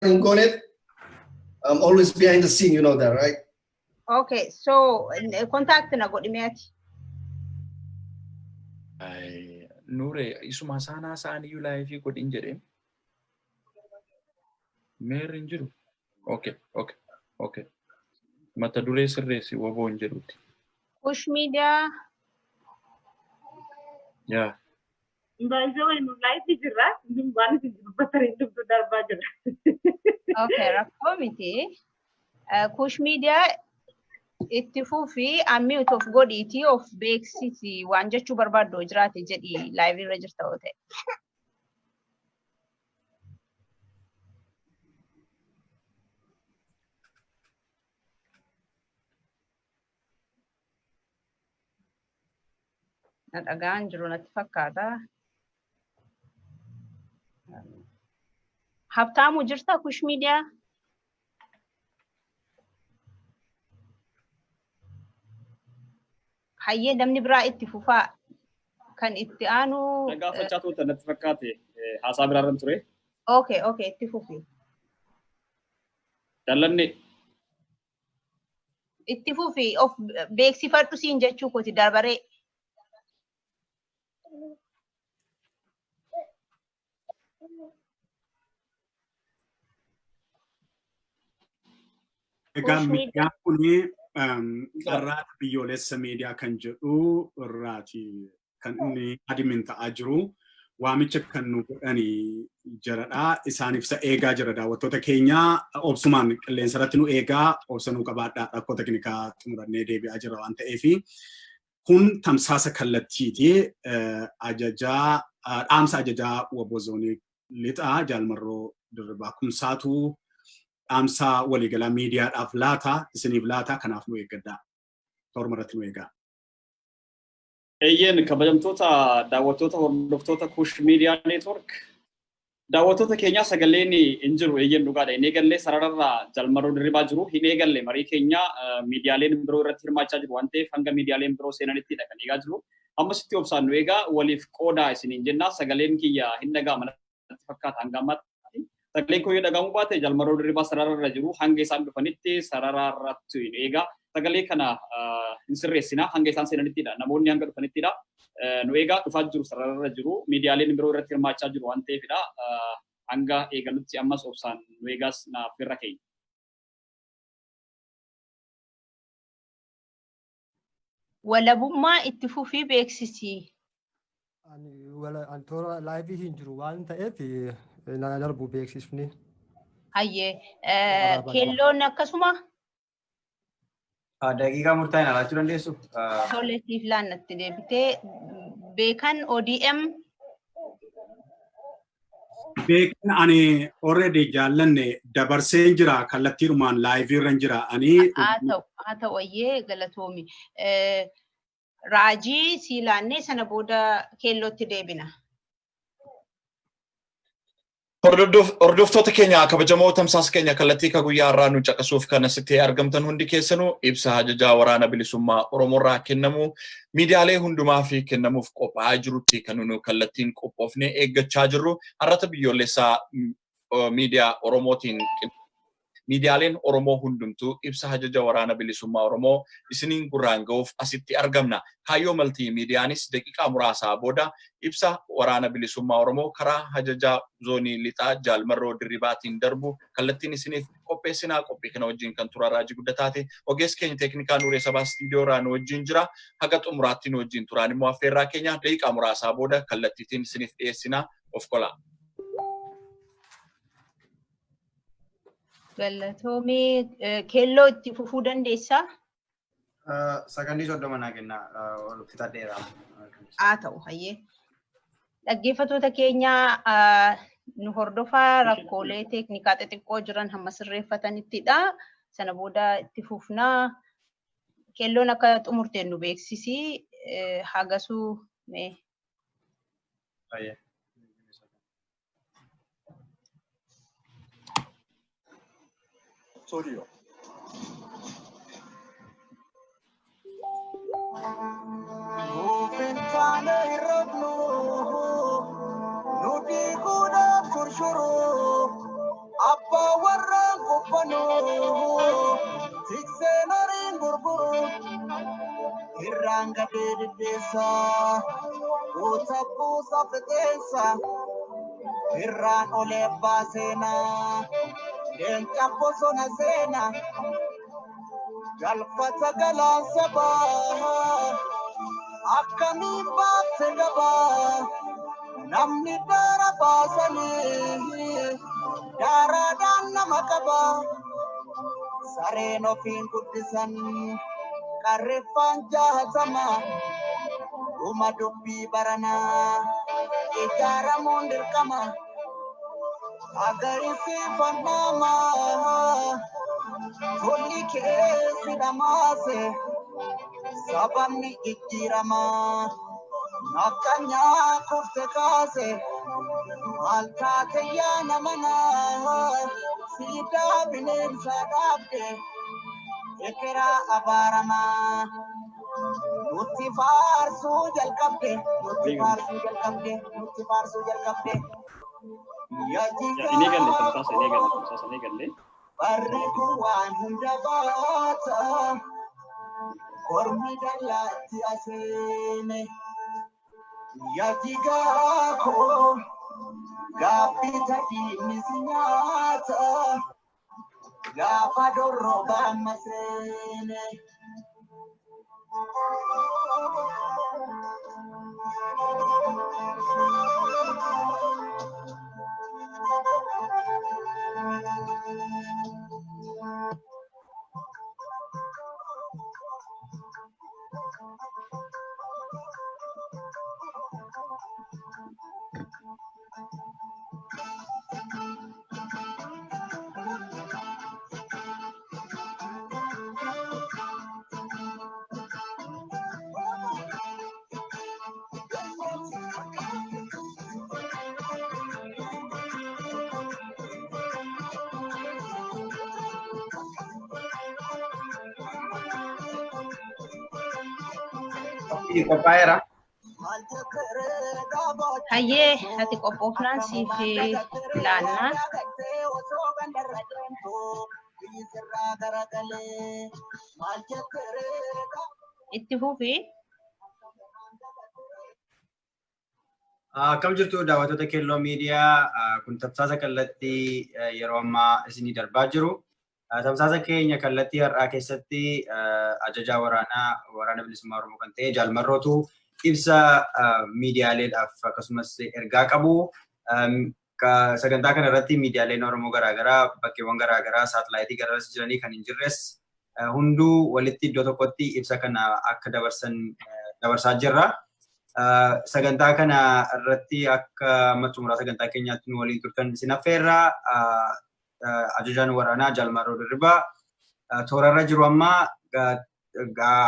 Hin gooneef I'm always behind the scene, you know that, right? Okay, so contact na godhi mee ati. Nuure, isuma isaan haasa'an iyyuu live godhin jedheen. Meerri hin jiru. Okay. Mata duree sirreessi WBO hin jedhuti. Kush Media. Yaa. Baay'ee wayii nu live jirra. Waan isin dubbattan hin dubdu darbaa jira. Okay, rakkoo miti. Kush Media, itti fufi, unmute of godhiitii of beeksisi, waan jechuu barbaaddu yoo jiraate jedhi, live irra jirta yoo ta'e. Na dhagaan jiru natti fakkaata. Habtaamuu, jirta Kush Media? Hayyee, namni biraa itti fufaa. Kan itti aanu. Na gaafachaa turte natti fakkaate, haasaa biraarran ture. Okay, itti fufi. Jaallanni. Itti fufi, of beeksifadhu siin jechuu kooti darbaree. Egaa Kush Media. Miidiyaan kun Carraa Biyyoolessa Miidiyaa kan jedhu irraati kan inni admin ta'aa jiru. Waamicha kan nu godhani jaradha. Isaaniif isa eegaa jira. Daawwattoota keenya, obsumaan qilleensa irratti nu eegaa, obsa nu qabaadhaa, rakkoo teknikaa xumurannee deebi'aa jira waan ta'eefi. Kun tamsaasa kallattiiti. Ajajaa dhaamsa ajajaa WBO zoonii lixaa Jaalmarroo Dirribaa Kumsaatu dhaamsa waliigalaa miidiyaadhaaf laata, isiniif laata, kanaaf nu eeggadhaa. Tooruma irratti nu eegaa. Eeyyeen, kabajamtoota daawwattoota, hordoftoota Kush Media Network, daawwattoota keenyaa, sagaleen hin jiru. Eeyyeen, dhugaadha, hin eegalle. Sarararraa Jalmarroo Dirribaa jiru, hin eegalle marii keenya. Miidiyaaleen biroo irratti hirmaachaa jiru waan ta'eef hanga miidiyaaleen biroo seenanittidha kan eegaa jiru. Ammasitti obsaan nu eegaa, waliif qoodaa isiniin jenna. Sagaleen kiyya hin dhaga'ama natti fakkaata hanga ammaatti. Sagaleen koo yoo dhaga'amuu baate, Jalmarroo Dirribaa sarararra jiru, hanga isaan dhufanitti sarararratti nu eegaa. Sagalee kana hin sirreessina, hanga isaan seenanittidha, namoonni hanga dhufanittidha. Nu eegaa, dhufaa jiru, sarararra jiru, miidiyaaleen biroo irratti hirmaachaa jiru waan ta'eefidha. Hanga eegalutti ammas obsaan nu eegaas naaf irra keenya. Walabummaa, itti fufii beeksisi. Ani wala ani toora live hin jiru waan ta'eef na darbu beeksisni. Hayyee, Keelloon akkasuma. Daqiiqaa murtaa'e na laachuu dandeessu? Tole, siif laannatti deebitee. Beekan ODM. Beekan, ani already jaallanne dabarseen jira, kallattiidhumaan live irra jira ani. Haa ta'u, ayyee, galatoomi. Raajii sii laannee sana booda keellootti deebina. Hordoftoota keenya kabajamoo, tamsaasa keenya kallattii ka guyyaa irraa nu caqasuuf kan asitti argamtan hundi keessanuu, ibsa ajajaa Waraana Bilisummaa Oromoo irraa kennamu miidiyaalee hundumaa fi kennamuuf qophaa'aa jirutti kan nu kallattiin qophoofnee eeggachaa jirru. Har'ata Biyyoolessaa Miidiyaa Oromootiin miidiyaaleen Oromoo hundumtuu ibsa ajaja Waraana Bilisummaa Oromoo isiniin gurraan ga'uuf asitti argamna. Kaayyoo Maltii Miidiyaanis daqiiqaa muraasaa booda ibsa Waraana Bilisummaa Oromoo karaa ajajaa zoonii lixaa Jaalmarroo Dirribaatiin darbu kallattiin isiniif qopheessinaa. Qophii kana wajjin kan turan Raajii Guddataati. Ogeessi keenya teeknikaa Nuuree Sabaa istiidiyoo irraa nu wajjin jira. Haga xumuraatti nu wajjin turaan immoo affeerraa keenya. Daqiiqaa muraasaa booda kallattiitiin isiniif dhiyeessinaa, of qolaa. Galatoomii. Keelloo, itti fufuu dandeessaa? Sakandii 30 naa kennaa, ol fixadheera. Haa ta'u, hayyee. Dhaggeeffattoota keenya, nu hordofaa, rakkoolee teeknikaa xixiqqoo jiran hamma sirreeffatanittidha. Sana booda itti fufnaa. Keelloon akka xumurteen nu beeksisi. Hagasuu mee. Hayyee. Studio. Nuuf hin taane hin rafnu, nu diiguudhaaf shurshuru. Abbaa qabbanu tikseen horiin gurguru irraan gadee diddeessa guuta buusa fixeensa irraan olee abbaa seenaa leenca bosona seena galfata galaan sabaa akkamiin baafte gabaa namni daara baasanii daaraadhaan nama qaba sareen ofiin guddisan qarreeffaan jahatama dhuma dubbii baranaa ijaaramuun dirqama agarisiifannama tolli keessi dhamaase sababni jijjiirama nafxanyaa kufte kaase maal taate yaa nama naa siidaa bineensaa dhaabde ekeraa abaaramaa nutti faarsuu jalqabde nutti faarsuu jalqabde nutti faarsuu jalqabde. Inni galle tamsaasa inni galle tamsaasa inni galle. Barri kun waan hunda baata kormi dallaatti aseene yajigaa koo gaabbii tadiinni si nyaata gaafa dorrobaan maseene. Qophaa'eera. Hayyee ati qophoofnaan siif laannaa. Itti fufi. Akkam jirtu daawwattoota Keelloo Miidiyaa, kun tamsaasa kallattii yeroo ammaa isinii darbaa jiru. Tamsaasa keenya kallattii har'aa keessatti ajajaa waraanaa Waraana Bilisummaa Oromoo kan ta'e Jaal Marrootu ibsa miidiyaaleedhaaf akkasumas ergaa qabu. Sagantaa kana irratti miidiyaaleen Oromoo garaagaraa bakkeewwan garaagaraa saatalaayitii garaagaras jiranii kan hin jirres hunduu walitti iddoo tokkotti ibsa kana akka dabarsan dabarsaa jirra. Sagantaa kana irratti akka amma xumuraa sagantaa keenyaatti nu waliin turtan isin affeerra. Ajajaan waraanaa Jaal Marroo Dirribaa toorarra jiru amma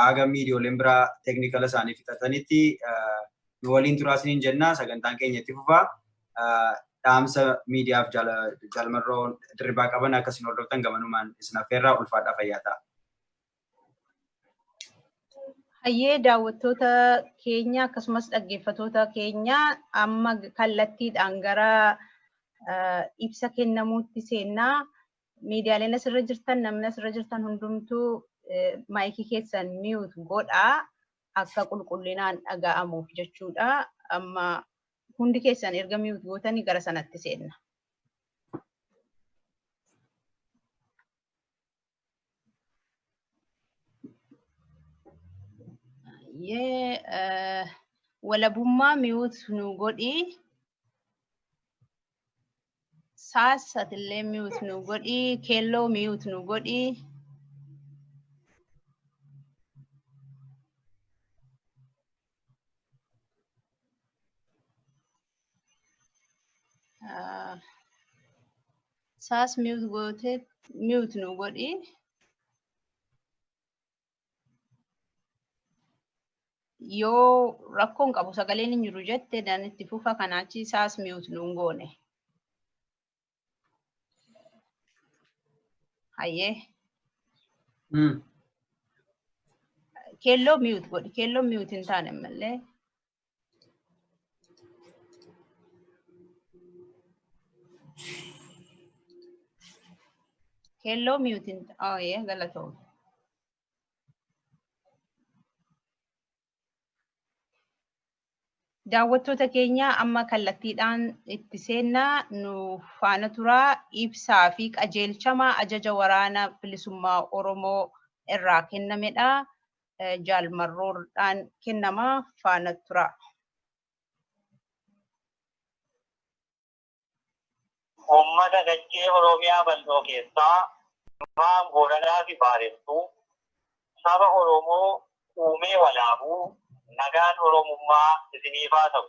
haga miidiyooleen biraa teeknikala isaanii fixatanitti nu waliin turaa isiniin jenna. Sagantaan keenya itti fufa. Dhaamsa miidiyaaf Jaal Marroo Dirribaa qaban akka isin hordoftan gamanumaan isin affeerraa, ulfaadhaa, fayyaa ta'a. Hayyee, daawwattoota keenya akkasumas dhaggeeffattoota keenya, amma kallattiidhaan gara ibsa kennamuutti seennaa. Miidiyaaleen asirra jirtan, namni asirra jirtan hundumtuu maayikii keessan mute godhaa, akka qulqullinaan dhaga'amuuf jechuudha. Amma hundi keessan erga mute gootanii gara sanatti seenna. Hayyee, Walabummaa mute nu godhi. Saas, atillee mute nu godhi. Keelloo mute nu godhi. Saas mute gootee mute nu godhi. Yoo rakkoon qabu sagaleen hin jiru jette dan itti fufa, kanaachi saas mute nu hin goone. Hayyee. Keelloo mute godhi. Keelloo mute hin taane ammallee. Keelloo mute hin, oh yeah, galatoom. Daawwattoota keenya, amma kallattiidhaan itti seennaa, nu faana turaa. Ibsaa fi qajeelchama ajaja Waraana Bilisummaa Oromoo irraa kennamedha. Jaalmarroodhaan kennama, faana turaa. Uummata dachee Oromiyaa bal'oo keessaa Maan Booranaa fi Baarentuu, saba Oromoo uumee Walaabuu, nagaan Oromummaa isiniif haa ta'u.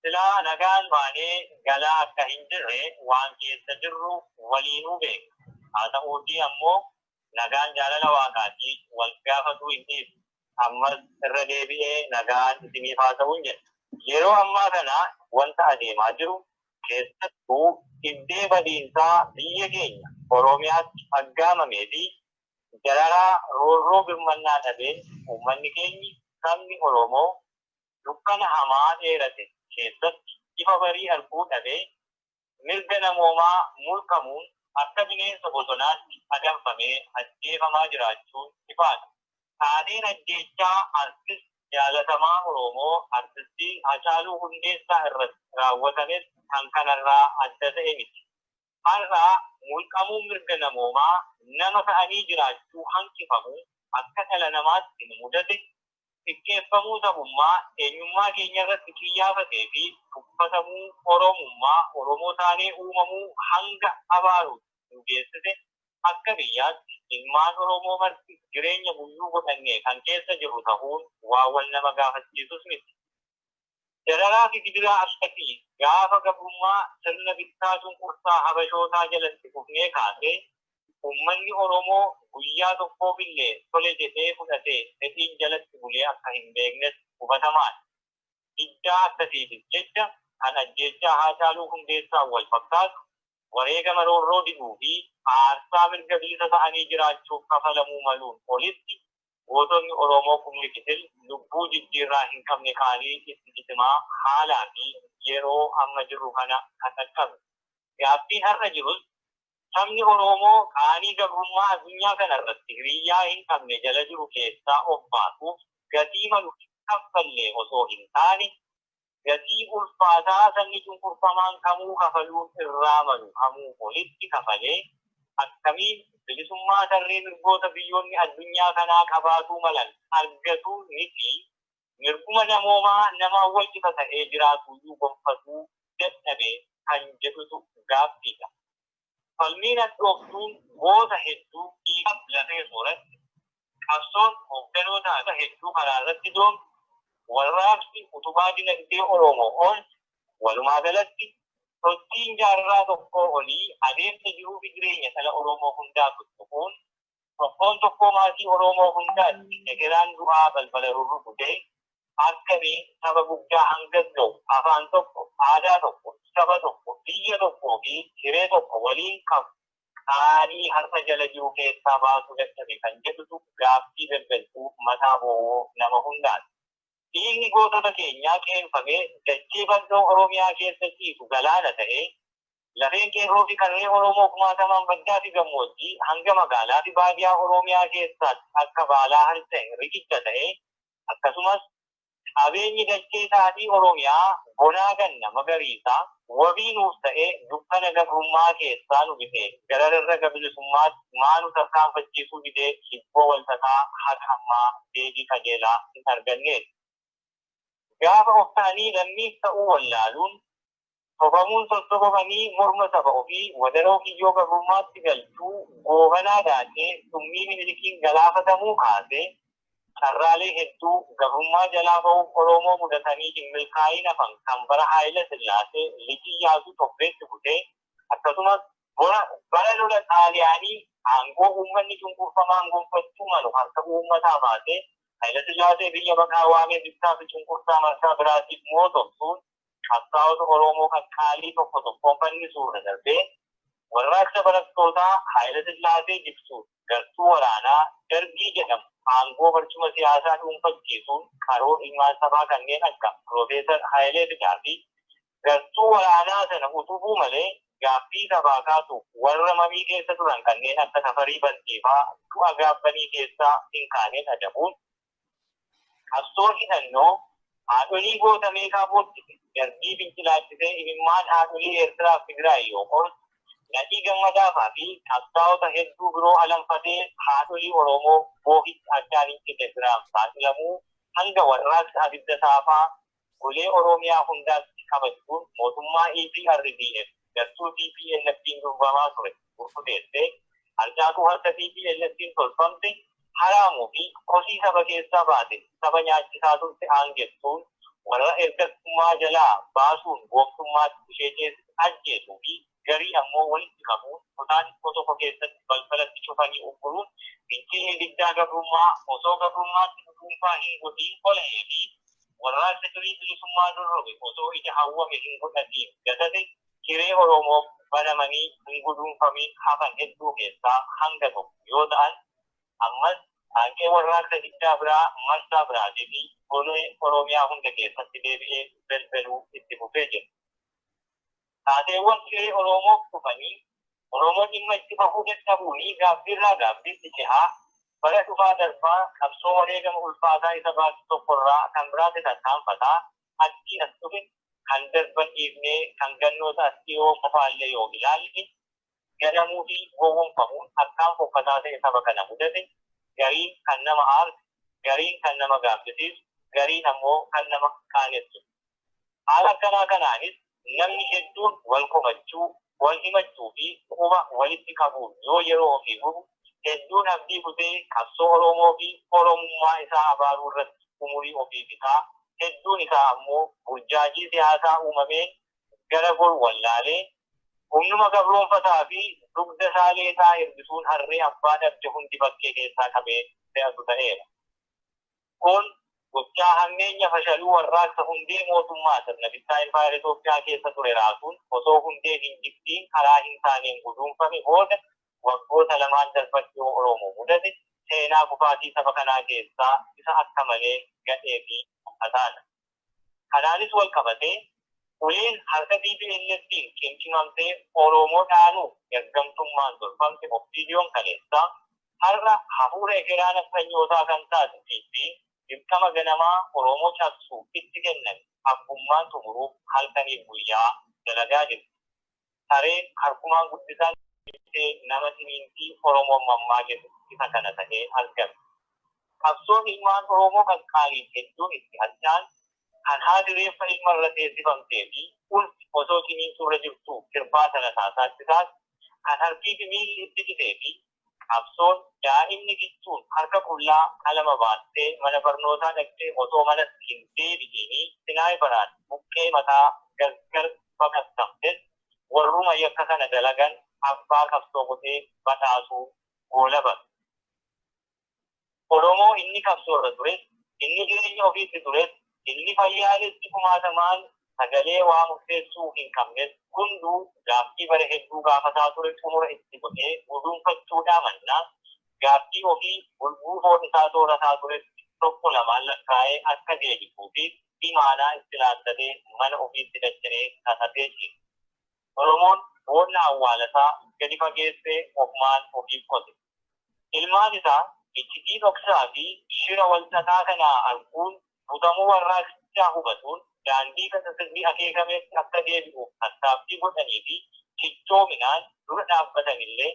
Silaa nagaan baanee galaa akka hin jirre waan keessa jirru waliinuu beekna. Haa ta'uutii ammoo nagaan jaalala Waaqaatii, wal gaafatuu hin dhiisu. Ammas irra deebi'ee nagaan isiniif haa ta'uun jedha. Yeroo ammaa kana wanta adeemaa jiru, keessattuu dhibdee badiinsaa biyya keenya Oromiyaatti aggaamamee fi dararaa roorroo birmannaa dhabeen uummanni keenyi sabni Oromoo dukkana hamaa dheerate keessatti ifa barii arguu dhabee, mirga namoomaa mulqamuun akka bineensa bosonaatti adamfamee ajjeefamaa jiraachuun ifaadha. Taateen ajjeechaa artist jaalatamaa Oromoo Artistii Hacaaluu Hundeessaa irratti raawwatames kan kanarraa adda ta'e miti. Har'a mulqamuun mirga namoomaa, nama ta'anii jiraachuu hanqifamuu akka dhala namaatti nu mudate, xiqqeeffamuu sabummaa eenyummaa keenyarratti qiyyaafatee fi tuffatamuu Oromummaa, Oromoo taanee uumamuu hanga abaaruutti nu geessise, akka biyyaatti ilmaan Oromoo marti jireenya guyyuu godhannee kan keessa jirru tahuun waan wal nama gaafachiisus miti. Dararaa fi gidiraa akkasii gaafa gabrummaa sirna bittaa cunqursaa Habashootaa jalatti kufnee kaasee uummanni Oromoo guyyaa tokkoofillee tole jedhee fudhatee fedhiin jalatti bulee akka hin beeknes hubatamaadha. Diddaa akkasiifis jecha kan ajjeechaa Haacaaluu Hundeessaan wal fakkaatu, wareegama roorroo diduu fi aarsaa mirga bilisa ta'anii jiraachuuf kafalamuu maluun olitti gootonni Oromoo kumni kitil lubbuu jijjiirraa hin qabne qaalii itti cicimaa haalaa fi yeroo amma jirru kana kan dhaqqabne. Gaaffiin har'a jirus, sabni Oromoo qaanii gabrummaa addunyaa kana irratti hiriyyaa hin qabne jala jiru keessaa of baasuuf gatii malu hin kaffallee osoo hin taane, gatii ulfaataa sabni cunqurfamaan kamuu kafaluun irraa malu kamuu olitti kafalee akkamiin bilisummaa tarree mirgoota biyyoonni addunyaa kanaa qabaatuu malan argatuu miti, mirguma namoomaa namaan wal qixa ta'ee jiraatuuyyuu gonfatuu dadhabe kan jedhutu gaaffiidha. Falmiin hadhooftuun goota hedduu dhiigaaf lafee sooratte, qabsoon hoogganoota hedduu karaa irratti doomte, warraaqsi utubaa dinagdee Oromoo oolche, walumaa galatti sochiin jaarraa tokkoo olii adeemsa jiruufi jireenya dhala Oromoo hundaa tuttuquun tokkoon tokkoo maatii Oromoo hundaatti ekeraan du'aa balbala rurrukute akkamiin saba guddaa hangas ga'u afaan tokko, aadaa tokko, saba tokko, biyya tokkoo fi hiree tokko waliin qabu qaanii har'a jala jiru keessaa baasuu dadhabe kan jedhutu gaaffii galgaltuu mataa bowwoo nama hundaati. Dhiigni gootota keenyaa qeenfamee dachee bal'oo Oromiyaa keessa ciisu galaana ta'ee, lafeen qeerroo fi qarree Oromoo kumaatamaan baddaa fi gammoojjii hanga magaalaa fi baadiyaa Oromiyaa keessaatti akka baalaa harca'e riqicha ta'ee, akkasumas qabeenyi dachee daadhii Oromiyaa bonaa ganna magariisaa wabii nuuf ta'ee dukkana gabrummaa keessaa nu bitee gara rarraga bilisummaatti maa nu tarkaanfachiisuu didee hibboo walxaxaa haga ammaa deebii qajeelaa hin arganneedha. Gaafa of ta'anii lammiif ta'uu wallaaluun, sobamuun sossobamanii morma saba ofii wadaroo kiyyoo gabrummaatti galchuu, Goobanaa Daacee summii Minilikiin galaafatamuu kaasee carraalee hedduu gabrummaa jalaa ba'uuf Oromoo mudatanii hin milkaa'iin hafan kan bara Haayila Sillaasee Lij Iyyaasuu tobbeetti butee, akkasumas bara lola Xaaliyaanii aangoo uummanni cunqurfamaan gonfachuu malu harka uummataa baasee Haayila Sillaasee biyya baqaa waamee bittaa fi cunqursaa marsaa biraatiif mootomsuun qabsaa'ota Oromoo qaqqaalii tokko tokkoon fannisuurra darbee, warraaqsa barattootaa Haayila Sillaasee jigsuun gartuu waraanaa Dargii jedhamu aangoo barcuma siyaasaa dhuunfachiisuun qaroo ilmaan sabaa kanneen akka Piroofeesar Hayilee Fidaa fi gartuu waraanaa sana utubuu malee Gaaffii sabaa kaasuuf warra mamii keessa turan kanneen akka Tafarii Bantiifaa du'a gaabbanii keessaa hin kaaneen adabuun, qabsoo hidhannoo haadholii goota meeqaa boochise Dargii fincilaachisee imimmaan haadholii Eertiraa fi Tigraay yoo qorsu, Nadhii Gammadaafaa fi qabsaa'ota hedduu biroo alanfatee haadholii Oromoo boohicha addaan hin cinne biraan saaxilamuu hanga warraaqsa abidda saafaa golee Oromiyaa hundaatti qabachuun mootummaa EPRDF gartuu TPLF'n durfamaa ture burkuteessee harcaatuu harka TPLF'n tolfamte haraamuu fi kosii saba keessaa baate saba nyaachisaa turte aangessuun warra ergattummaa jalaa baasuun gooftummaatti ishee ceesise ajjeesuu fi garii ammoo walitti qabuun kutaa xiqqoo tokko keessatti balbalatti cufanii ugguruun fincilli diddaa gabrummaa osoo gabrummaatti guduunfaa hin godhiin qola'ee fi warraaqsa firii bilisummaa dorrobe osoo ija hawwame hin godhatiin gatate hiree Oromoof banamanii hin guduunfamiin hafan hedduu keessaa hanga tokko yoo ta'an, ammas qaanqee warraaqsa diddaa biraa marsaa biraatii fi golee Oromiyaa hunda keessatti deebi'ee belbeluu itti fufee jira. Taateewwan hiree Oromoof dhufanii Oromoon dhimma itti bahuu dadhabuunii gaabbiirraa gaabbiitti cehaa bara dhufaa darbaa qabsoo wareegama ulfaataa isa baasu tokkorraa kan biraatti tarkaanfataa achii as dhufe kan darban dhiifnee kan gannoota as dhiyoo qofaallee yoo ilaalle, ganamuu fi gowwomfamuun akkaan fokkataa ta'e saba kana mudate gariin kan nama aarsu, gariin kan nama gaabbisiisu, gariin ammoo kan nama qaanessu. Haala akkanaa kanaanis namni hedduun wal komachuu, wal himachuu fi quba walitti qabuun yoo yeroo ofii gubu, hedduun abdii kutee qabsoo Oromoo fi Oromummaa isaa abaaruu irratti umurii ofii fixaa, hedduun isaa ammoo burjaajii siyaasaa uumameen gara goru wallaalee, humnuma gabroomfataa fi dugda isaa leexaa ergisuun harree abbaa dhabde hundi bakkee keessaa qabee fe'atu ta'eera. Kun gochaa hammeenya fashaluu warraaqsa hundee mootummaa sirna bittaa Impaayera Itoophiyaa keessa ture raasuun osoo hundee hin jigsiin karaa hin taaneen guduunfame booda waggoota lamaan darban dhiyoo Oromoo mudate seenaa kufaatii saba kanaa keessaa isa akka malee gadhee fi fokkataadha. Kanaanis wal qabatee uleen harka TPLF'n qimcimamtee Oromoo dhaanuuf ergamtummaan tolfamte OPDOn kaleessaa har'a hafuura ekeraa nafxanyootaa kan taate PPn dirqama ganamaa Oromoo cabsu itti kenname abbummaan xumuruuf halkaniif guyyaa dalagaa jirti. Sareen harkumaan guddisan jettee nama ciniinti Oromoon mammaaketu isa kana tahee argame. Qabsoon ilmaan Oromoo qaqqaaliin hedduun itti harca'an, kan haati reeffa ilma irra teessifamtee fi ulfi osoo ciniinsuu irra jirtuu irbaata rasaasaatti taate, kan harkii fi miilli itti citee fi qabsoon daa'imni kichuun harka qullaa qalama baattee mana barnootaa dhaqxee osoo manatti hin deebi'iinii sinaayiparaan buqqee mataa gargar baqassamtes warruma yakka kana dalagan abbaa qabsoo godhee badhaasuu goolabame. Oromoo inni qabsoorra tures, inni jireenya ofiitti tures, inni fayyaalessi kumaatamaan sagalee waa murteessuu hin qabnes hunduu gaaffii bara hedduu gaafataa ture xumura itti godhee guduunfachuudhaa mannaa gaaffii ofii bulguu foon isaa soorataa turetti tokko lamaan lakkaa'ee akka deebisuufi imaanaa itti laattatee mana ofiitti dacha'ee kakatee ciise. Oromoon boolla awwaalasaa gadi fageessee ofumaan ofiif qote. Ilmaan isaa iccitii dhoksaa fi shira walxaxaa kanaa arguun butamuu warraaqsichaa hubatuun daandii kasa sirrii akeekametti akka deebi'uuf tattaaffii godhanii fi cichoominaan dura dhaabbatanillee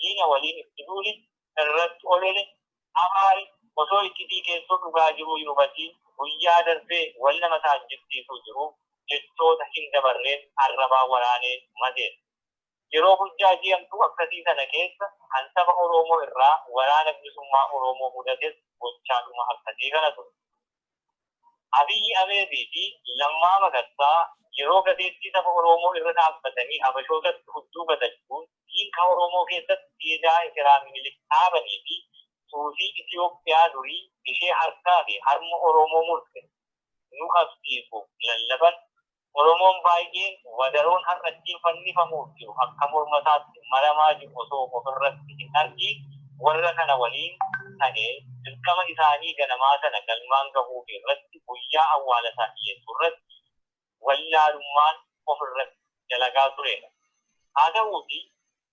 diina waliin itti duule, irratti olole, abaare, osoo iccitii keessoo dhugaa jiruu hin hubatiin guyyaa darbee wal nama taajjabsiisuu jiruuf jechoota hin dabarreen arrabaan waraanee madeesse. Yeroo burjaajii hamtuu akkasii sana keessa kan saba Oromoo irraa Waraana Bilisummaa Oromoo mudates gochaadhuma akkasii kana ture. Abiyyi Ahmed fi Lammaa Magarsaa yeroo gateettii saba Oromoo irra dhaabbatanii Habashootatti hudduu gatachuun diinqa Oromoo keessatti siidaa ekeraa Minilik dhaabanii fi suusii Itiyoophiyaa durii ishee harkaa fi harma Oromoo murte nu qabsiisuuf lallaban, Oromoon baay'een wadaroon har'a ittiin fannifamuuf jiru akka mormasaatti maramaa jiru osoo ofirratti hin argiin warra kana waliin ta'ee dirqama isaanii ganamaa sana galmaan gahuufii irratti guyyaa awwaalasaa dhiyeessuurratti wallaalummaan ofirratti dalagaa tureera. Haa ta'uutii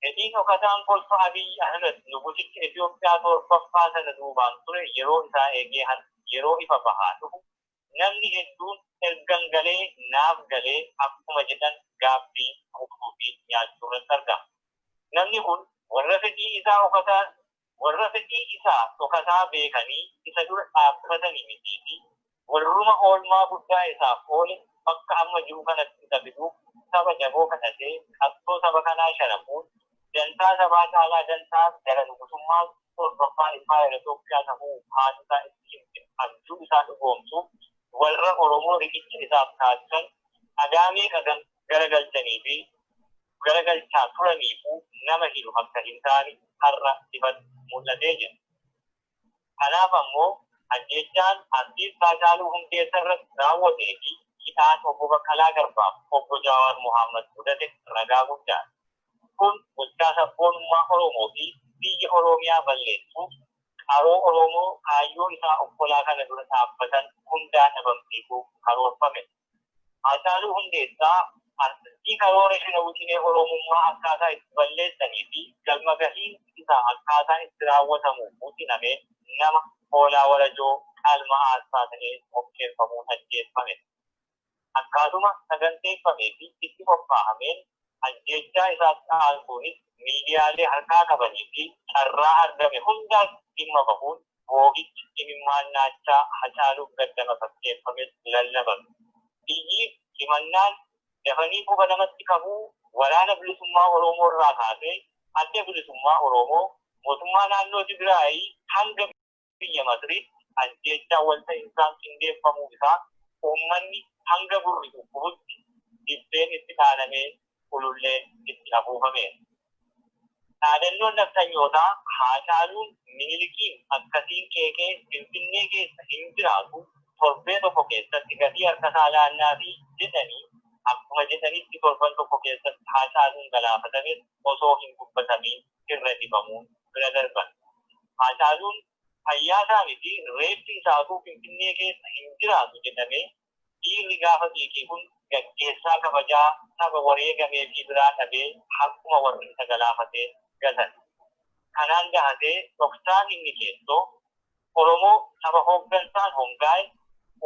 fedhiin dhokataan kolfa Abiyyi Ahmed nugusicha Itoophiyaa torbaffaa sana duubaan ture yeroo isaa eegee yeroo ifa bahaa dhufu namni hedduun ergan galee naaf galee akkuma jedhan gaabbii guutuu fi nyaachuu irratti argama. Namni kun warra fedhii isaa dhokataa warra fedhii isaa dhokataa beekanii isa dura dhaabbatanii mitii fi warruma oolmaa guddaa isaaf oole bakka amma jiru kanatti isa fiduuf saba jaboo kadhatee qabsoo saba kanaa sharafuun dantaa sabaa caalaa dantaa gara nugusummaa torbaffaa impaayera Itoophiyaa ta'uu haati isaa itti himte abjuu isaa dhugoomsuuf warra Oromoo riqicha isaaf taasisan dhagaa meeqa garagalchanii fi garagalchaa turaniifuu nama hilu akka hin taane har'a ifatti mul'atee jira. Kanaaf ammoo ajjeechaan Artiist Haacaaluu Hundeessaa irratti raawwatee fi hidhaan obbo Baqqalaa Garbaaf obbo Jawaar Mohaammed mudate ragaa guddaadha. Kun gochaa sabboonummaa Oromoo fi biyya Oromiyaa balleessuuf qaroo Oromoo kaayyoo isaa okkolaa kana dura dhaabbatan hundaa dhabamsiisuuf karoorfame. Haacaaluu Hundeessaa artistii karoora shira wixinee Oromummaa akkaataa itti balleessanii fi galma gahiin isaa akkaataa itti raawwatamuuf wixiname nama hoolaa warajoo qalma aarsaa ta'ee mokkeeffamuun ajjeeffame. Akkaatuma saganteeffamee fi itti qophaa'ameen ajjeechaa isaatti aansuunis miidiyaalee harkaa qabanii fi carraa argame hundaas dhimma bahuun boo'ichi imimmaan naachaa Hacaaluuf gaddama fakkeeffames lallabame. Iyyiif himannaan dafanii quba namatti qabuu waraana bilisummaa Oromoo irraa kaasee adda bilisummaa Oromoo mootummaa naannoo Tigraayii hanga biyya Masriitti ajjeechaa walta'insaan qindeeffamuu isaa uummanni hanga gurri dhukkubutti dibbeen itti dhaanamee ululleen itti afuufameera. Dhaadannoon nafxanyootaa Haacaaluun Minilikiin akkasiin qeeqee Finfinnee keessa hin jiraatu torbee tokko keessatti gatii harkasaa laannaa fi jedhanii akkuma jedhanitti torban tokko keessatti Haacaaluun galaafatames osoo hin dubbatamiin irra dibamuun bira darban. Haacaaluun fayyaa isaa miti reeffi isaatuu Finfinnee keessa hin jiraatu jedhamee dhiirri gaafa xiiqii kun gaggeessaa kabajaa saba wareegamee fi biraa dhabee harkuma warri isa galaafatee gatan. Kanaan gahatee dhoksaan inni keessoo Oromoo saba hooggansaan hongaa'e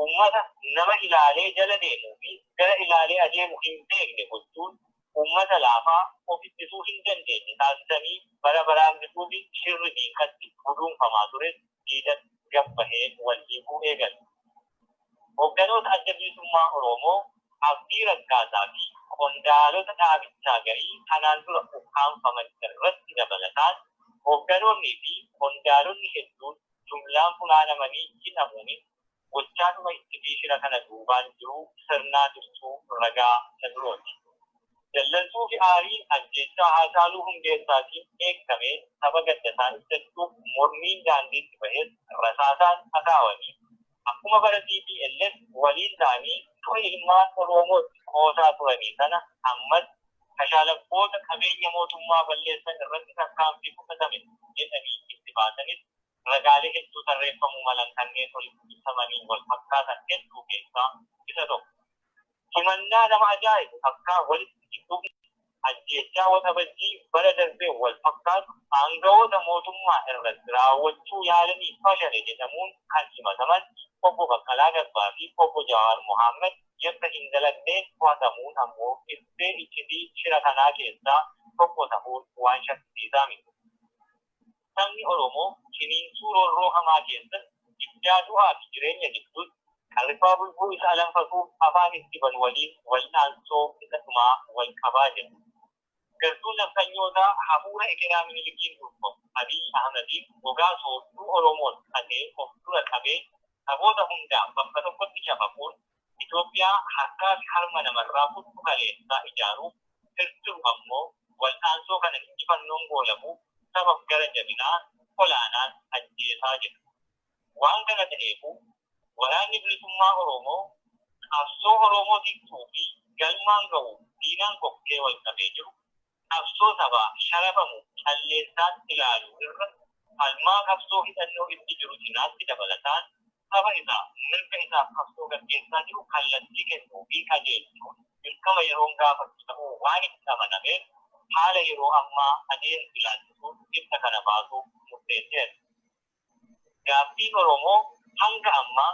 uummata nama ilaalee jala deemuu fi gara ilaalee adeemu hin beekne gochuun uummata laafaa of ittisuu hin dandeenye taasisanii bara baraan bituu fi shirri diinkatti guduunfamaa ture diidatti gabbahee wal hiikuu eegale. Hoogganoota adda bilisummaa Oromoo Abdii Raggaasaa fi qondaalota dhaabichaa garii kanaan dura ukkaamfaman irratti dabalataan hoogganoonnii fi qondaalonni hedduun jumlaan funaanamanii hidhamuunis gochaadhuma itti shira kana duubaan jiru sirnaa ibsuu ragaa isa birooti. Dallansuu fi aariin ajjeechaa Haacaaluu Hundeessaatiin eeggamee saba gaddasaa ibsachuuf mormiin daandiitti bahes rasaasaan akaawanii akkuma bara TPLF waliin ta'anii ture ilmaan Oromootti qoosaa turanii sana ammas kashaalabboota qabeenya mootummaa balleessan irratti tarkaanfii fudhatame jedhanii itti baasanis ragaalee hedduu tarreeffamuu malan kanneen olitti ibsamanii wal fakkaatan hedduu keessaa isa tokko. Himannaa nama ajaa'ibu takkaa walitti hidhuun ajjeechaa waxabajjii bara darbee wal fakkaatu aangawoota mootummaa irratti raawwachuu yaalanii fashale jedhamuun kan himataman obbo Baqqalaa Garbaa fi obbo Jawaar Mohaammed yakka hin dalagneen to'atamuun ammoo ittee iccitii shira kanaa keessaa tokko ta'uun waan shakkisiisaa miti. Sabni Oromoo ciniinsuu roorroo hamaa keessatti diddaa du'aa fi jireenya gidduutti qarrifaa bulbuu isa alanfatuuf afaan itti banu waliin wal'aansoo isa dhumaa wal qabaa jira. Gartuun nafxanyootaa hafuura ekeraa Minilikiin durfamu Abiy Ahmediin gogaa soortuu Oromoon qatee of dura qabee saboota hundaa bakka tokkotti shafaquun Itoophiyaa harkaa fi harma namarraa kuttu kaleessaa ijaaruuf tirtiru ammoo wal'aansoo kana injifannoon goolabuuf saba gara jabinaa olaanaan ajjeesaa jira. Waan kana ta'eefu waraanni bilisummaa Oromoo qabsoo Oromoo tiksuu fi galmaan ga'u diinaan kokkee wal qabee jiru qabsoo sabaa sharafamu calleessaan ilaalu irra falmaa qabsoo hidhannoo itti jiru cinaatti dabalataan saba isaa mirga isaaf qabsoo gaggeessaa jiru kallattii kennuu fi qajeelchuun dirqama yeroon gaafatu ta'uu waan itti amanameef haala yeroo ammaa adeemsu ilaalchisuun ibsa kana baasuuf murteesseera. Gaaffiin Oromoo hanga ammaa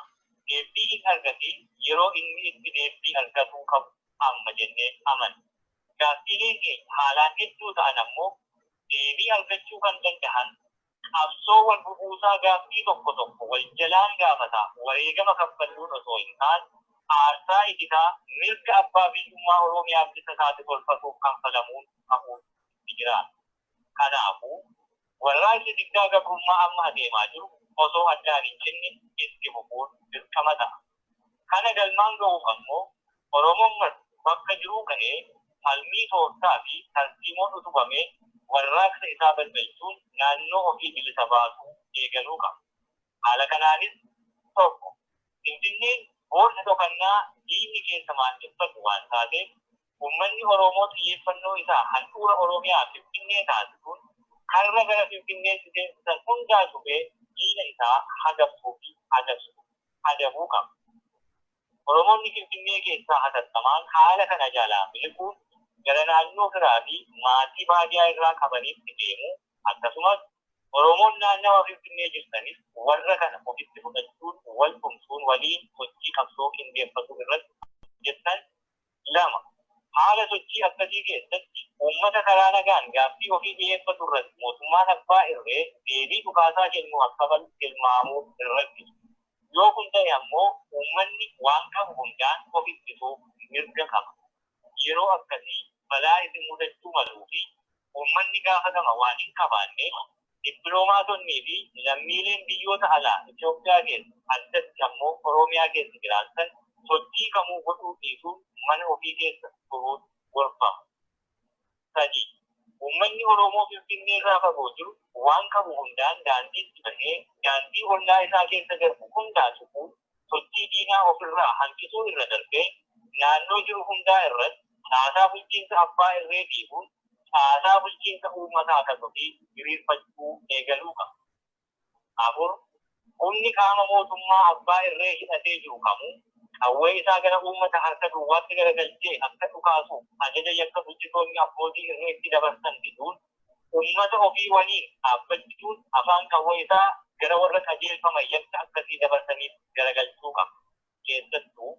deebii hin argatiin yeroo inni itti deebii argatuu qabu amma jennee amanna. Gaaffiileen keenya haalaan hedduu ta'an ammoo deebii argachuu kan danda'an qabsoo wal bubuusaa gaaffii tokko tokko wal jalaan gaafataa wareegama kaffalluun osoo hin taane aarsaa ititaa mirga abbaa biyyummaa Oromiyaa bilisa isaatti tolfatuuf kanfalamuun ta'uu jira. Kanaafuu warraaqsi diddaa gabrummaa amma adeemaa jiru osoo addaan hin cinne itti fufuun dirqama ta'a. Kana galmaan ga'uuf ammoo Oromoon marti bakka jiruu ka'ee falmii tooftaa fi tarsiimoon utubamee warraaqsa isaa balbalchuun naannoo ofii bilisa baasuu eegaluu qaba. Haala kanaanis tokko, Finfinneen boolla dhokannaa diinni keessa maandheffatu waan taateef uummanni Oromoo xiyyeeffannoo isaa handhuura Oromiyaa Finfinnee taasisuun karra gara Finfinneetti seensisan hundaa cufee diina isaa hagabsuu fi adabuu qaba. Oromoonni Finfinnee keessaa hatattamaan haala kana jalaa miliquun gara naannoo firaa fi maatii baadiyyaa irraa qabanitti deemuu, akkasumas Oromoon naannawa Finfinnee jirtanis warra kana ofitti fudhachuun wal tumsuun waliin sochii qabsoo qindeeffatu irratti hojjetan. Lama, haala sochii akkasii keessatti uummata karaa nagaan gaaffii ofii dhiyeeffatu irratti mootummaan abbaa irree deebii dhukaasaa kennu akka balu tilmaamuu irratti. Yoo kun ta'e ammoo uummanni waan qabu hundaan of ittisuuf mirga qaba. Yeroo akkasii balaa isin mudachuu maluu fi uummanni gaafatama waan hin qabaanneef dippiloomaatonnii fi lammiileen biyyoota alaa Itoophiyaa keessa, addatti ammoo Oromiyaa keessa jiraatan sochii kamuu godhuu dhiisuun mana ofii keessa turuun gorfama. Sadi, uummanni Oromoo Finfinnee irraa fagoo jiru waan qabu hundaan daandiitti bahee daandii ollaa isaa keessa darbu hundaa cufuun sochii diinaa ofirraa hanqisuu irra darbee naannoo jiru hundaa irratti caasaa bulchiinsa abbaa irree diiguun caasaa bulchiinsa uummataa kan ofii diriirfachuu eegaluu qaba. Afur, humni qaama mootummaa abbaa irree hidhatee jiru kamuu qawwee isaa gara uummata harka duwwaatti garagalchee akka dhukaasuuf ajaja yakka bulchitoonni abbootii irreetti dabarsan diduun uummata ofii waliin dhaabbachuun afaan qawwee isaa gara warra qajeelfama yakka akkasii dabarsaniif garagalchuu qaba. Keessattuu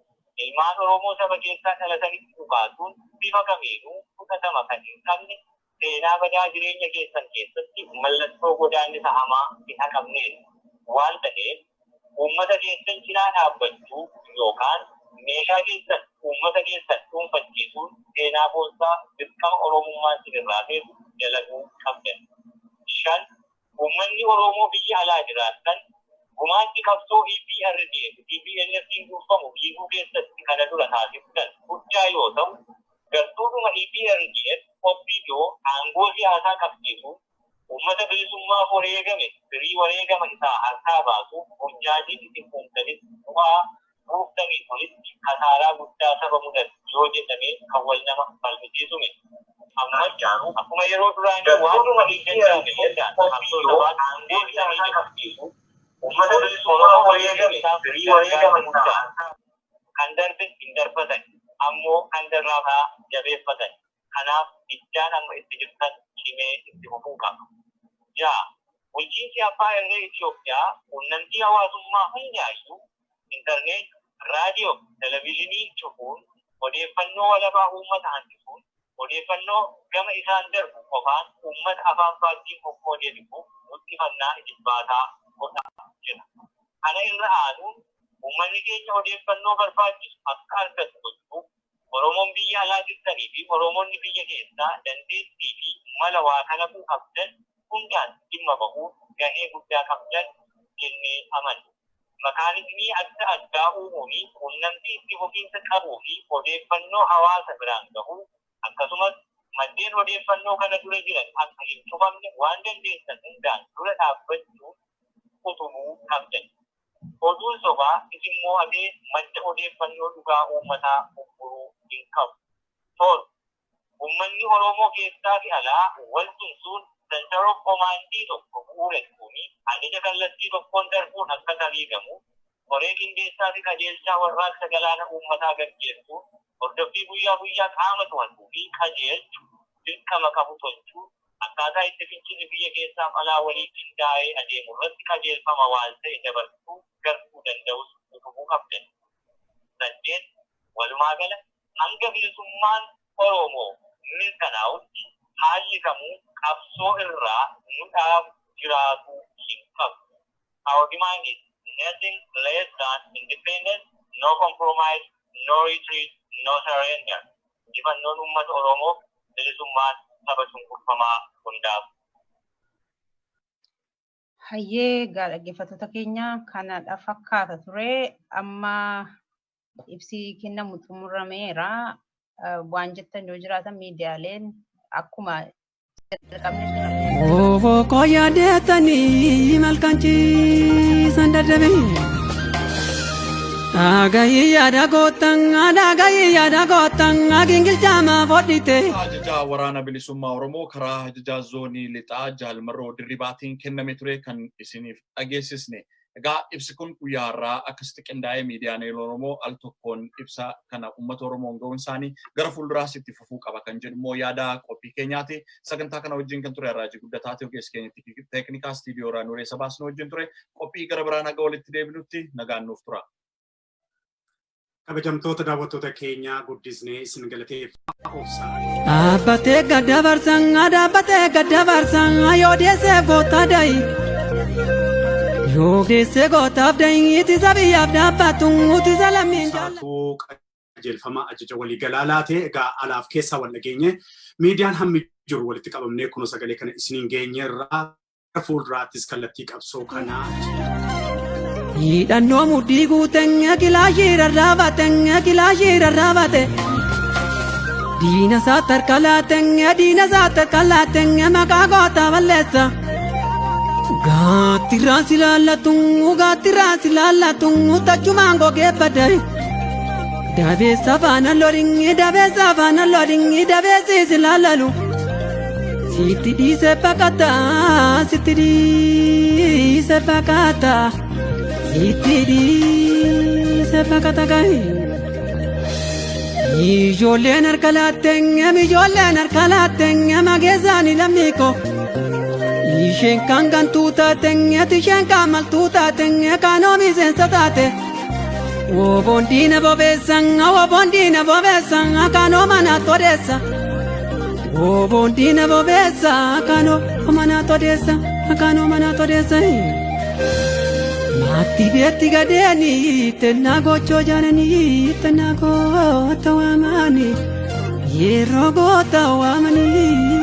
ilmaan Oromoo saba keessaa dhalatanitti dhukaasuun bifa kamiinuu fudhatama kan hin qabne, seenaa badaa jireenya keessan keessatti mallattoo godaannisa hamaa hin haqamneedha. Waan ta'eef uummata keessan cinaa dhaabbachuu yookaan meeshaa keessan uummata keessan dhuunfachiisuun seenaa boonsaa dirqama Oromummaan isinirraa feetu dalaguu qabdan. Shan, uummanni Oromoo biyya alaa jiraatan gumaachi qabsoo EPRDF TPLF'n durfamu diiguu keessatti kana dura taasiftan guddaa yoo ta'u, gartuudhuma EPRDF OPDO aangoo siyaasaa qabsiisuun uummata bilisummaaf wareegame firii wareegama isaa harkaa baasuuf burjaajiin isin uumtanis bu'aa buuftanii olitti kasaaraa guddaa saba mudate yoo jedhame kan wal nama falmisiisu miti. Ammas akkuma yeroo duraanii waanuma hin danda'amne hundaan qabsoo sabaa aangoo siyaasaa qabsiisuun uummata bilisummaaf wareegame firii wareegama isaa kan darbe hin darbatan, ammoo kan darraa jabeeffatan. Kanaaf iddaan amma itti jirtan cimee itti fufuu qaba. Ja'a, bulchiinsi abbaa irree Itoophiyaa quunnamtii hawaasummaa hundaayyuu, intarneet, raadiyoo fi televezyiinii cufuun odeeffannoo walabaa uummata hanqisuun odeeffannoo gama isaan darbu qofaan uummata afaan faajjiin qoqqoodee fixuuf wixxifannaa ijibbaataa godhaa jira. Kana irra aanuun uummanni keenya odeeffannoo barbaachisu akka argatu gochuuf Oromoon biyya alaa jirtanii fi Oromoonni biyya keessaa dandeettii fi mala waa kalaquu qabdan hundaan dhimma bahuun gahee guddaa qabdan jennee amanna. Makaanizmii adda addaa uumuun quunnamtii itti fufiinsa qabuu fi odeeffannoo hawaasa biraan gahuu, akkasumas maddeen odeeffannoo kana dura jiran akka hin cufamne waan dandeessan hundaan dura dhaabbachuun utubuu qabdan. Oduun sobaa isin mo'atee madda odeeffannoo dhugaa uummataa ugguruu hin qabu. Torba, uummanni Oromoo keessaa fi alaa wal tumsuun center of command tokko bu'uuressuun ajaja kallattii tokkoon darbuun akka taliigamu koree qindeessaa fi qajeelchaa warraaqsa galaana uummataa gaggeessuun hordoffii guyyaa guyyaa qaama to'atuu fi qajeelchu dirqama qabu tolchuu, akkaataa itti fincilli biyya keessaaf alaa waliin qindaa'ee adeemu irratti qajeelfama waan ta'e dabarsuu gartuu danda'us utubuu qabdan. 8, Walumaa gala hanga bilisummaan Oromoo mirkanaa'utti haalli kamuu qabsoo irraa nu dhaabu jiraatuu hin qabu. Our demand is nothing less than independence, no compromise, no retreat, no surrender. Injifannoon uummata Oromoo, bilisummaan saba cunqurfamaa hundaaf. Hayyee, egaa dhaggeeffattoota keenya, kanadha fakkaata ture. Amma ibsi kennamu xumurameera. Waan jettan yoo jiraatan miidiyaaleen akkuma jalqabne. Obbo yaadeetanii malkaan ciisan dadhabe. Dhagayi yaada gootan, dhagayi yaada gootan, gingilchaama fodhite. Ajajaa Waraana Bilisummaa Oromoo karaa ajajaa zoonii lixaa Jaalmarroo Dirribaatiin kenname ture kan isiniif dhageessisne. Egaa ibsi kun guyyaa har'aa akkasitti qindaa'ee miidiyaaleen Oromoo al tokkoon ibsa kana uummata Oromoon ga'uun isaanii gara fuulduraas itti fufuu qaba kan jedhu immoo yaada qophii keenyaati. Sagantaa kana wajjin kan ture Raajii Guddataati, ogeessi keenya teeknikaa istiidiyoo Raanuuree Sabaasnu wajjin ture. Qophii gara biraan haga walitti deebinutti nagaan nuuf tura. Kabajamtoota daawwattoota keenyaa, guddisnee isin galateeffaa, obsaa. Dhaabbatee gadda barsan, dhaabbatee gadda barsan, yoo deessee goota da'i. Yoo deessee gootaaf da'i, ittisa biyyaaf dhaabbattu, ittisa lammiin jaallatu. Saatuu qajeelfama ajaja waliigalaa laatee, egaa alaaf keessaa wal dhageenye, miidiyaan hammi jiru walitti qabamnee kunoo sagalee kana isiniin geenyeerraa, fuulduraattis kallattii qabsoo kanaa Hidhannoo mudhii guuteen kilaashii rarraabate, kilaashii rarraabate. Diina isaa tarka laateen, diina isaa tarka laateen, maqaa goota balleessa. Gaattirraan si laallatu, gaattirraan si laallatu, tachumaan gogee badde. Dabeessa faana loringi, dabeessa faana loringi, dabeessi si laallalu. Sitti dhiise baqata, sitti dhiise baqata, sitti dhiise baqata gahi. Ijoolleen harka laateen, ijoolleen harka laateen, mageessaani lammii koo. Isheen kan gantuu taateen, isheen kan maltuu taateen, kan oomiseensa taate. Woboon diina bobeessan, woboon diina bobeessan, kan oomana todeessa. Woboon diina bobeessa, kan oomana todeessa, kan oomana todeessa. Maatti beetti gadeeni, tennaa gochoo jaananii, tennaa goota waamanii, yeroo goota waamanii.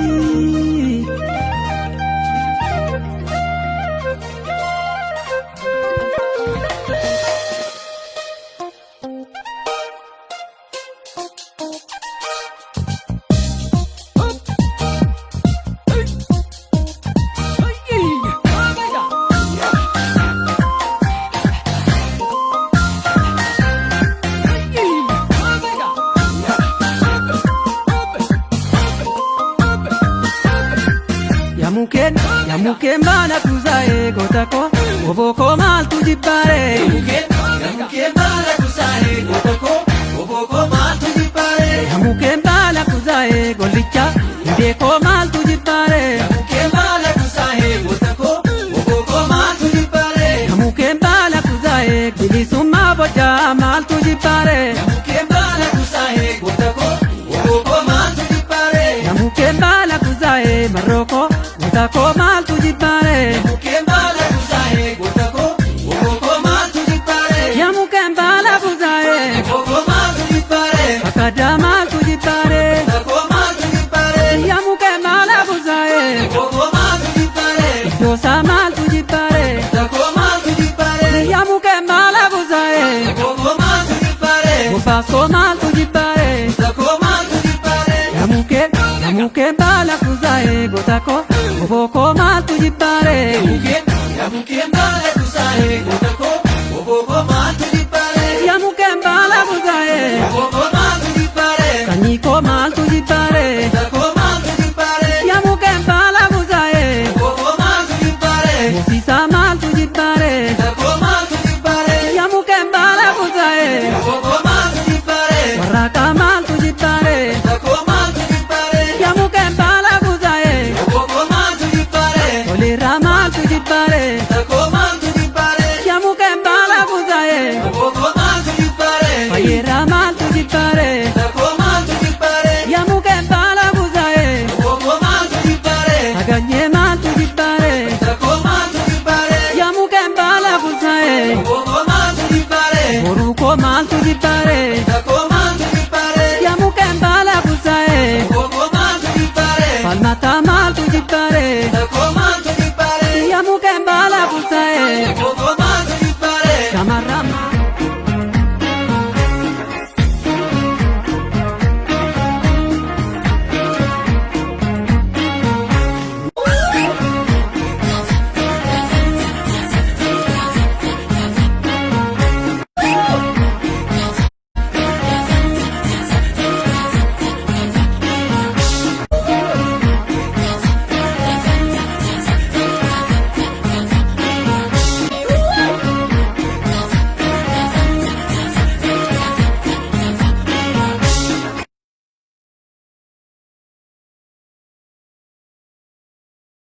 Yamukeen, yamukeen baala kuusaa'ee, goota koo, obbo koo, maaltu jibbaaree? Yamukeen baala kuusaa'ee, goota koo, obbo koo, maaltu jibbaaree? Yamukeen baala kuusaa'ee, gollicha hundee koo, maaltu jibbaaree? Yamukeen baala kuusaa'ee, goota koo, obbo koo, maaltu jibbaaree? Yamukeen baala kuusaa'ee, bilisummaa bocaa, maaltu jibbaaree? Yamukeen baala kuusaa'ee, goota koo, obbo koo, maaltu jibbaaree? Yamukeen baala kuusaa'ee, marroo koo, goota koo, maaltu jibbaaree? Yamukeen baala kuusaa'ee, goota koo, obbo koo, maaltu jibbaaree? Yamukeen baala kuusaa'ee, obbo koo, maaltu jibbaaree? Akkadaa maaltu jibbaaree? Goota koo, maaltu jibbaaree? Yamukeen baala kuusaa'ee, obbo koo, maaltu jibbaaree? Iddoosaa maaltu jibbaaree? Goota koo, maaltu jibbaaree? Yamukeen baala kuusaa'ee, obbo koo, maaltu jibbaaree? Bobbaasoo maaltu jibbaaree? Goota koo, maaltu jibbaaree? Yamukeen, yamukeen baala kuusaa'ee, goota koo, obbo koo, maaltu jibbaaree? Yamukeen, yamukeen baala kuusaa'ee, goota koo, obbo koo, maaltu jibbaaree? Yamukeen baala kuusaa'ee, obbo koo, maaltu jibbaaree? Sanyii koo, maaltu jibbaaree? Goota koo, maaltu jibbaaree? Yamukeen baala kuusaa'ee, obbo koo, maaltu jibbaaree? Moosisaa maaltu jibbaaree? Goota koo, maaltu jibbaaree? Yamukeen baala kuusaa'ee, obbo koo, maaltu jibbaaree? Warraaqaa maaltu jibbaaree? Goota koo, maaltu jibbaaree? Yamukeen jibbaare?